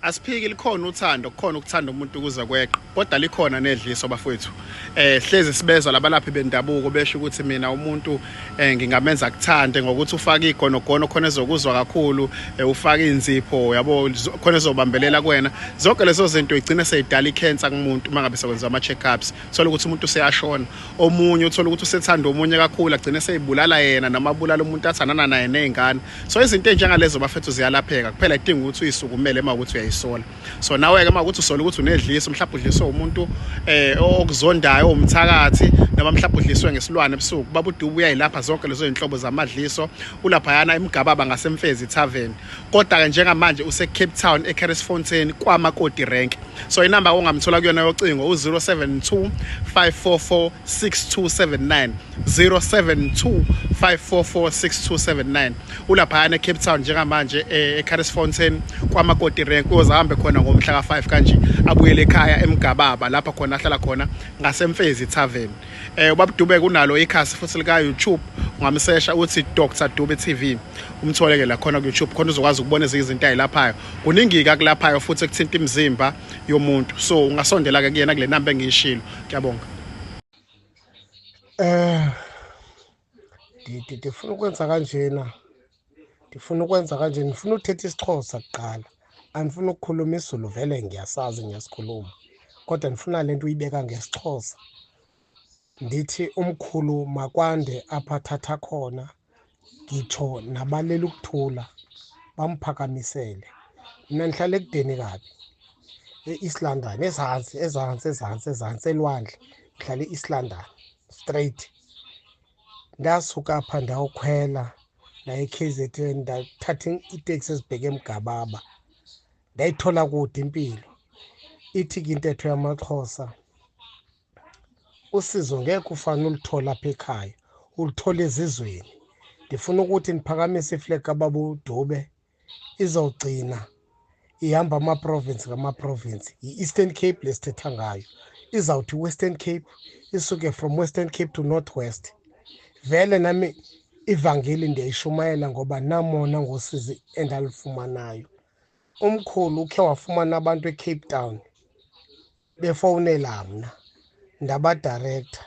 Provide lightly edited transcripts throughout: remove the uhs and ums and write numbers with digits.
Asiphiki, likhona uthando, kukhona ukuthanda umuntu kuze kweqa, kodwa likhona nedliso bafowethu. Hlezi sibezwa labalaphi bendabuko besho ukuthi mina umuntu ngingamenza kuthande ngokuthi ufake igonogono khona ezokuzwa kakhulu, ufake inzipho yabo khona ezobambelela kuwena. Zonke lezo zinto igcine seyidala ikhensa kumuntu uma ngabe sekwenziwa ama check-ups. Thola ukuthi umuntu useyashona, omunye uthola ukuthi usethanda omunye kakhulu agcine seyibulala yena noma abulala umuntu athandana naye nezingane. So izinto ezinjengalezo bafethu ziyalapheka, kuphela idinga ukuthi uyisukumele uma ukuthi uyayisola. So nawe ke uma ukuthi usola ukuthi unedliso, mhlawumbe udliswe umuntu okuzondayo, umthakathi, noma mhlawumbe udliswe ngesilwane ebusuku, baba uDube uyayilapha zonke lezo zinhlobo zamadliso. Ulaphayana eMgababa ngaseMfezi Tavern, kodwa ke njengamanje use Cape Town eCarisfontein kwaMakoti Rank. So inamba ongamthola kuyona yocingo u072 544 6279, 072 544 6279. Ulaphayana eCape Town njengamanje eCarisfontein kwaMakoti Rank. Uyozahambe khona ngomhla ka5 kanje, abuyele ekhaya eMgababa lapha khona ahlala khona ngaseMfezi Tavern. Ubaba Dube kunalo ikhasi futhi lika YouTube, ungamsesha uthi Dr Dube TV, umthole ke la khona ku YouTube, khona uzokwazi ukubona ezinye izinto ayilaphayo. Kuningi ke kulaphayo futhi ekuthinta imizimba yomuntu, so ungasondela ke kuyena kule namba engiyishilo. Ngiyabonga. Ndifuna ukwenza kanjena, ndifuna ukwenza kanje, ndifuna uthetha isiXhosa kuqala. Andifuna ukukhuluma isiZulu, vele ngiyasazi, ngiyasikhuluma, kodwa ndifuna le nto uyibeka ngesiXhosa. Ndithi umkhulu makwande apho athatha khona, ngitsho nabalela ukuthula bamphakamisele. Mna ndihlala ekudeni kabi e-East London, ezantsi ezantsi ezantsi ezantsi elwandle, ndihlala e-East London straight. Ndasuka apha ndawukhwela ndaya e-KZN, ndathatha iteksi ezibheke eMgababa, ndayithola kude impilo. Ithi ke intetho yamaXhosa, usizo ngeke ufane uluthola apha ekhaya, uluthola ezizweni. Ndifuna ukuthi ndiphakamise iflag kababa uDube, izawugcina ihamba ama-province ngama-province. Yi-Eastern Cape lesithetha ngayo, izawuthi Western Cape, isuke from Western Cape to North West. Vele nami ivangeli ndiyayishumayela ngoba namona ngosizi endalifumanayo. Umkhulu ukhe wafumana abantu eCape Town befowunela mna, ndabadirector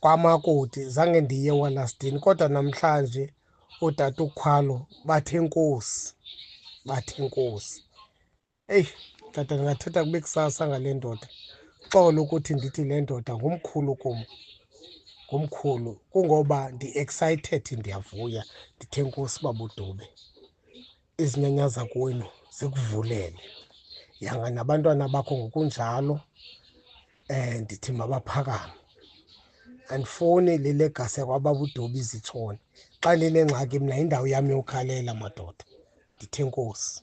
kwaMakoti, zange ndiye Wallaston. Kodwa namhlanje utata uKhwalo bathe enkosi, bathe enkosi. Eyi tata, ndingathetha kube kusasa ngale ndoda. Xolo ukuthi ndithi le ndoda ngumkhulu kum, ngumkhulu, kungoba ndi-excited, ndiyavuya. Ndithe enkosi baba uDube, izinyanya zakwenu zikuvulele, yanga nabantwana bakho ngokunjalo. Ndithi mabaphakame, andifuni le legacy yakwababa uDube izitshone. Xa ndinengxaki mna indawo yam yokhalela madoda. Ndithe enkosi.